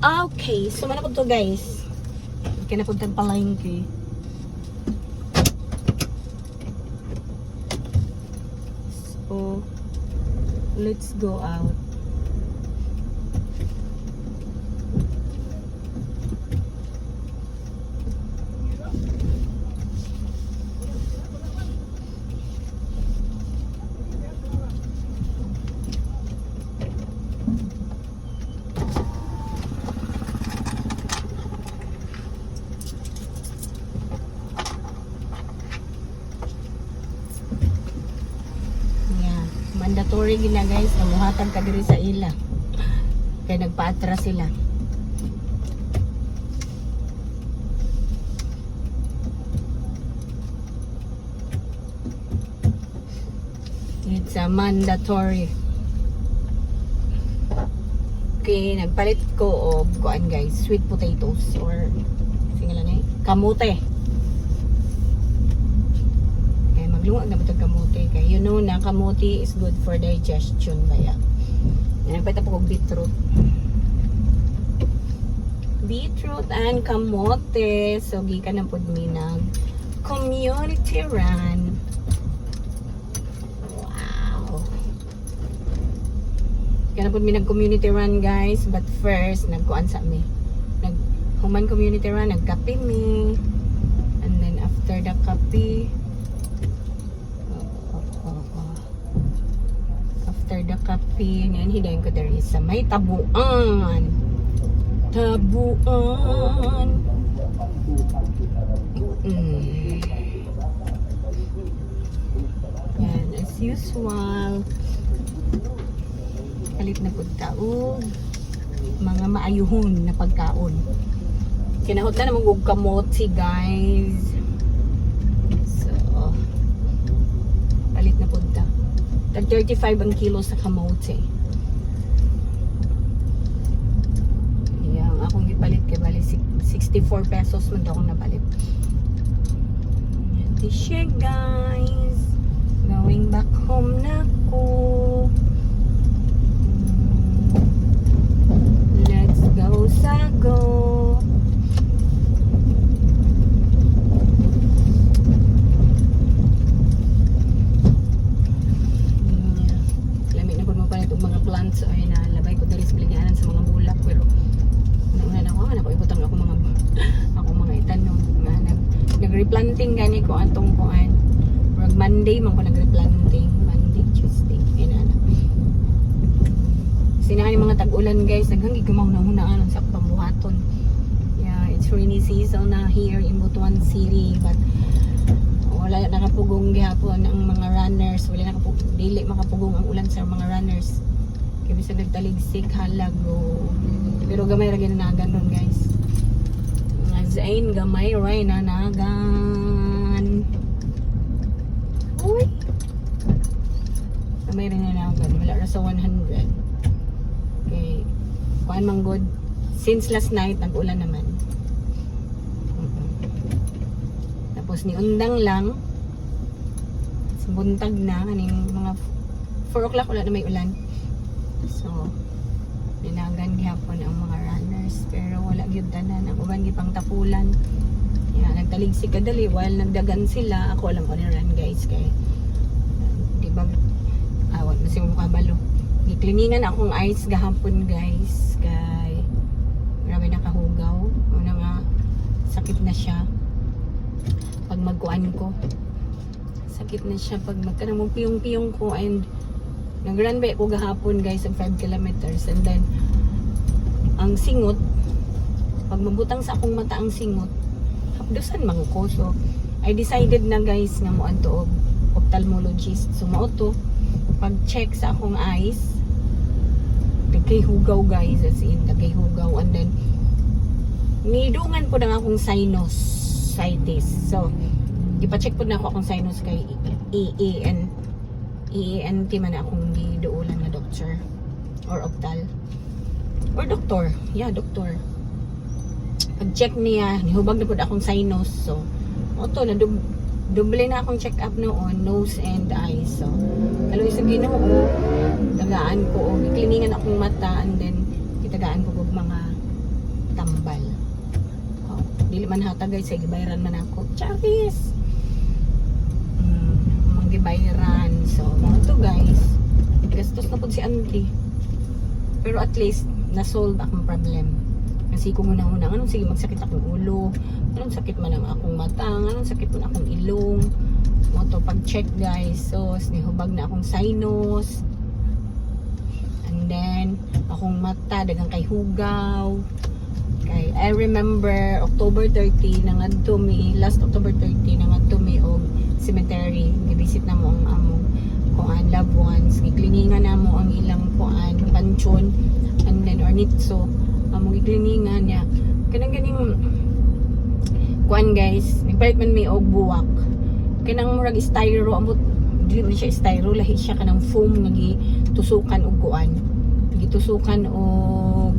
Okay, so mana po to, guys. Kaya na punta palengke. So, let's go out. Yeah, mandatory gina, guys, na muhatag ka diri sa ila. Kaya nagpaatras sila. It's a mandatory. Okay, nagpalit ko og kuan, guys, sweet potatoes or singalan na eh, kamote. Kaya maglungag na ba kamote? Kaya you know na kamote is good for digestion baya. Yan, nagpalit po og beetroot. Beetroot and kamote. So, gikan na pud mi nag community run. Wow. Gikan na pud mi nag community run, guys. But first, nagkuan sa mi. Nag human community run, nagkape mi. And then after the kape, oh. After the kape, ngayon hidayon ko diri sa may tabuan. Tabuan. Yan, as usual. Palit na pud ta og mga maayuhon na pagkaon. Kinahot na naman og kamote, guys. So, palit na pud ta. Tag 35 ang kilo sa kamote. Yang akong gipalit kay bali 64 pesos man daw akong napalit. Yan di siya, guys. Going back home na ko. Let's go sago. Yeah. Lami na pud mo palit og mga plants ay na labay ko diri sa baligyanan sa mga bulak, pero nauna na ako na ko ibutang ako mga itanom nga nag replanting gani ko atong kuan. Murag Monday man ko nag-replanting, Monday, Tuesday, inana. Sinahan yung mga tag-ulan, guys, daghang gid hunahunaan sa pambuhaton. Yeah, it's rainy season na here in Butuan City, but wala nakapugong gihapon ang mga runners, wala nakapugong, dili makapugong ang ulan sa mga runners. Kay bisag nagtaligsik halag o pero gamay ra ginanagan ron, guys. As in, gamay ra nanagan. Uy. Gamay ra nanagan, wala ra sa 100. Okay. Kuan man good. Since last night nag-ulan naman. Tapos ni undang lang. Sa buntag na kaning mga 4 o'clock, wala na may ulan. So ninagan gihapon ang mga runners pero wala gyud tanan, ang uban gipang tapulan. Yeah, nagtaligsik kadali while nagdagan sila. Ako alam ko ni run, guys, kay di ba awat na siya kabalo. Gikliningan akong eyes gahapon, guys, kay grabe nakahugaw. Una nga sakit na siya pag magkuan ko. Sakit na siya pag magkanang mo piyong-piyong ko, and nag-run ba ko gahapon, guys, ang 5 kilometers, and then ang singot, pag mabutang sa akong mata ang singot, hapdusan man ko. So I decided na, guys, nga moadto og ophthalmologist. So mao to, pag check sa akong eyes, dagkay hugaw, guys, as in dagkay hugaw, and then nidungan po ng akong sinusitis. So ipa-check po na ako akong sinus kay EEN EENT man akong giduulan nga doctor or optal or doktor, yeah, doktor. Pag check niya, nihubag na pud akong sinus. So oto na doble na akong check up noon, nose and eyes. So kaloy sa Ginoo, tagaan ko og gikliningan akong mata, and then gitagaan ko og mga Tambal. Oh, dili man hatag, guys, ay gibayaran man ako. Charis! Mga gibayaran. So, mao to, guys. Gastos na pud si auntie. Pero at least, na-solve akong problem. Kasi kung una-una, anong sige magsakit akong ulo, anong sakit man ang akong mata, anong sakit man akong ilong. Mao to, pag-check, guys, so, nihubag na akong sinus. And then, akong mata, dagang kay hugaw. Kay, I remember, October 30, nangadto mi, last October 30, nangadto mi og cemetery. Givisit namo ang among kuan loved ones. Gikliningan namo ang ilang kuan pansyon and then or nitso. Among gikliningan niya. Kanang ganing kuan, guys, nagpalit man mi og buwak. Kanang murag styro, ambot dili man siya styro, lahi siya, kanang foam nga gitusukan og kuan. Gitusukan og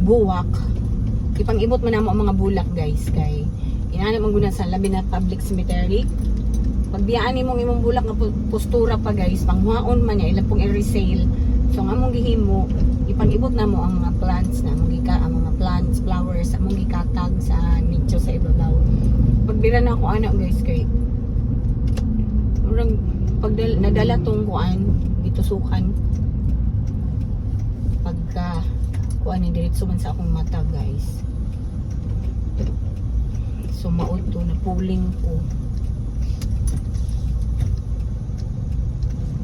buwak. Ipang-ibot man namo ang mga bulak, guys, kay inana man guna sa labi na public cemetery. Pagbiyaan nimong imong bulak nga postura pa, guys, panghuaon man niya, ilang pong i-resale. So ang among gihimo, ipang-ibot namo ang mga plants na among gika ang mga plants, flowers among gikatag sa nicho sa ibabaw. Pagbira na ako ana, guys, kay murag pag nadala tong kuan gitusukan, pagka kuan ni diretso man sa akong mata, guys. So mao to, na puling ko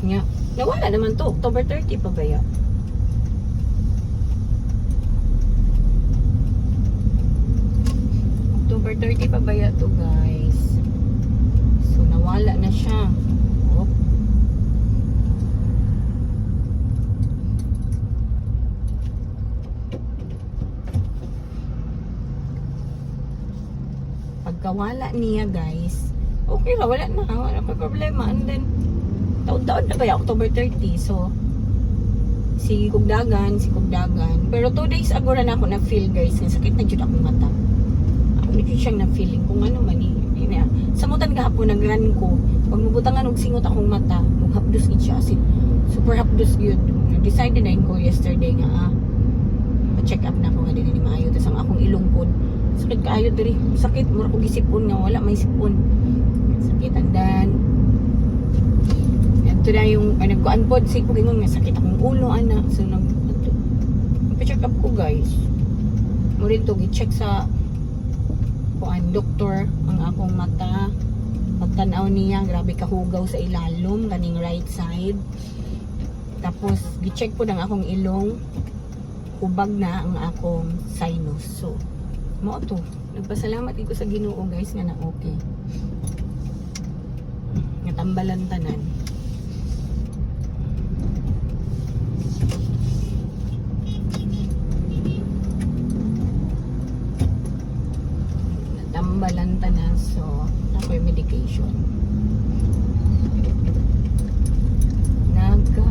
nga. Nawala naman to October 30 pa ba ya? October 30 pa ba ya to, guys? So nawala na siya. Oh. Pagkawala niya, guys, okay ra, wala na, wala pa problema. And then taon-taon na ba ya, October 30. So si kugdagan, si kugdagan. Pero 2 days ago ra na ako na feel, guys, nga sakit na jud akong mata. Ako na jud siyang na feeling kung ano man ni. Ina, samutan gahapon nag-run ko. Pag mubutangan og singot akong mata, mughapdos gid siya, as in, super hapdos gyud. Decide na ko yesterday nga pa-check up na ako nga dili ni maayo. Tas ang akong ilong pod, sakit kaayo diri. Sakit, mura ko gisipon nga wala may sipon. Sakit. And then ito na yung ay, nagkuan pod si ko ingon nga sakit akong ulo ana. So nag pa-check up ko, guys. Mo rin to gi-check sa kuan doktor ang akong mata. Pagtanaw niya, grabe kahugaw sa ilalom kaning right side. Tapos gi-check po ng akong ilong, hubag na ang akong sinus. So mao to, nagpasalamat ko sa Ginoo, guys, nga na okay, nga tambalan tanan. Natambalan tanan. So ako yung medication nagka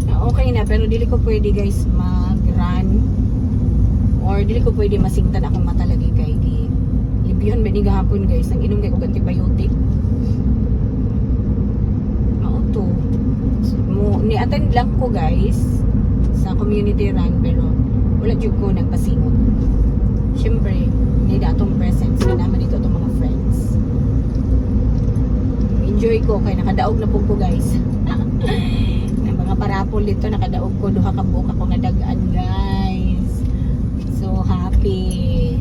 na okay na, pero dili ko pwede, guys, mag-run or dili ko pwede masingtan akong mata lagi kay gi libyon ba ni gahapon, guys. Nang inom kay og antibiotic. Mao to. So, mo ni attend lang ko, guys, sa community run, pero wala jud ko nagpasingot. Syempre need atong presence na naman dito atong mga friends. Enjoy ko kay nakadaog na po ko, guys, ng mga parapol dito. Nakadaog ko, duha ka buok ako nadagaan, guys. So happy.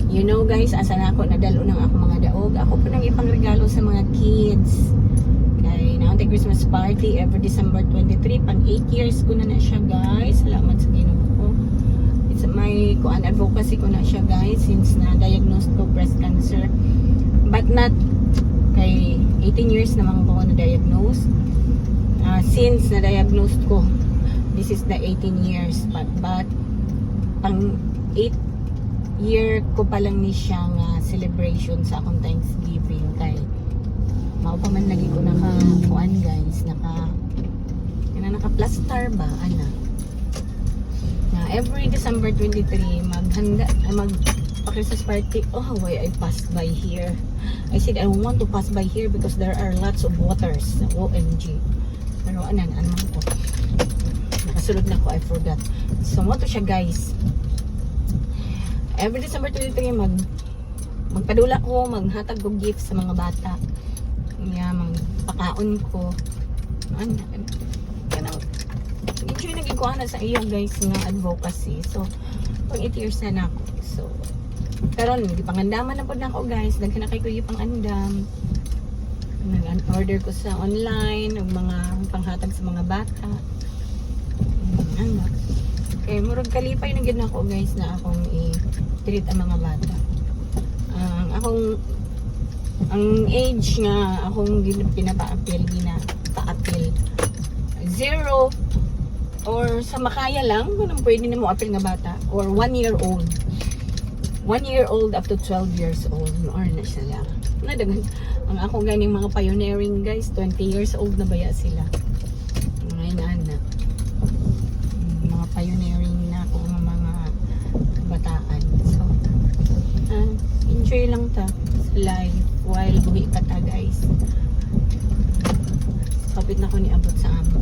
You know, guys, asa na ako nadalo ng ako mga daog? Ako po nang ipangregalo sa mga kids kay naa tay Christmas party every December 23. Pang 8 years ko na na siya, guys. Salamat sa Ginoo. It's my kuan, advocacy ko na siya, guys, since na diagnosed ko breast cancer, but not kay 18 years naman ko na diagnose. Since na diagnosed ko, this is the 18 years, but pang 8 year ko pa lang ni siya nga celebration sa akong Thanksgiving kay mao pa man lagi ko naka kuan, guys, naka kana, naka plaster ba ana, na every December 23 maghanda ay mag pa Christmas party. Oh, why I passed by here? I said I want to pass by here because there are lots of waters. OMG. Pero anan, ano ko. Gisulod na ko, I forgot. So mao to siya, guys. Every December 23, magpadula ko, maghatag ko gift sa mga bata. Yeah, magpakaon ko. Ano, kanang enjoy na ko ana sa iya, guys, nga advocacy. So, pang 8 years na nako. So, karon gipangandaman na pod nako, guys. Daghan na kay ko pangandam. Nag-order ko sa online og mga panghatag sa mga bata. Ano. Kay murag kalipay na gyud nako, guys, na akong i-treat ang mga bata. Ang akong ang age nga akong pinapa-apil, gina-pa-apil, 0 or sa makaya lang kung anong pwede na mo apil nga bata or 1 year old. 1 year old up to 12 years old or na sila. Nadaghan ang ako ganing mga pioneering, guys, 20 years old na baya sila. Ngayon ana. Mga pioneering na ako ng mga kabataan. So, enjoy lang ta sa life while buhi pa ta, guys. Kapit na ko ni abot sa amo.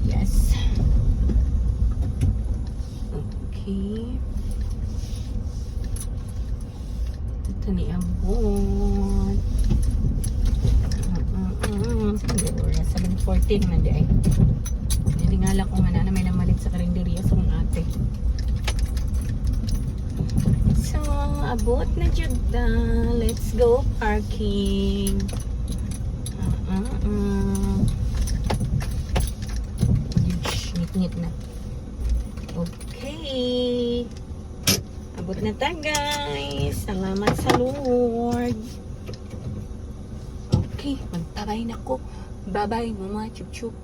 Yes. Okay. Ito ni abot. Hindi, oras. 7:14 man di ay. Nilingala ko nga na may namalit sa karinderya sa kong ate. So, abot na jud na. Let's go parking. Yush, ngit-ngit na. Okay. Abot na ta, guys. Salamat sa Lord. Okay, magbabay na ko. Bye-bye, mama. Chup chup.